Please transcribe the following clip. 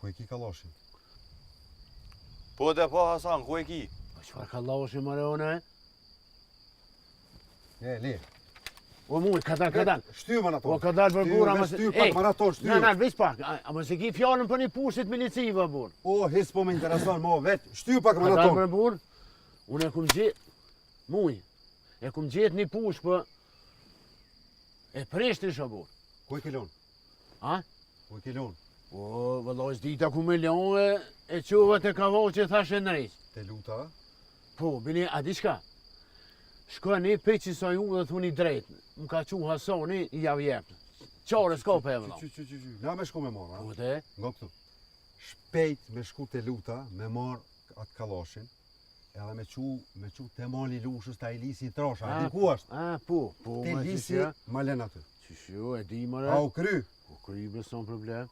Ku e ki kallashin? Po de po Hasan, ku e ki? Po çfarë kallashi more une? E, le. O muj, kadal, kadal. Shty më në tonë. O kadal për burra, mos... Shty pak më në tonë, shty. Na, na, veç pak. A mos e ki fjalën për një pushkë t'milicive, burrë. O, hiç s'po më intereson, mo, veç. Shty pak më në tonë. Kadal për burrë. Unë e kum gjetë, muj, e kum gjetë një pushkë për... E prishtë isha, burrë. Ku e ke lonë? A? Ku e ke lonë? O, vëlla, s'dita ku me lonë e, e çova te kavaqi thash e ndreq. Te luta? Po, bini, a di çka? Shkoni, prej qësaj unë dhe thuni drejt. Më ka çu Hasani, jau jep. Qare s'ka pe, vëlla. Qy, qy, qy, qy, Na me shku me marrë, a? Po, de? Nga këtu. Shpejt me shku te luta, me marrë atë kallashin, edhe me çu, me çu te mali Lushës, te ai lisi i trashë, a di ku është? A, po, po, Te lisi, ma len aty. Qysh jo, e di more. A u kry? U kry, be s'on problem.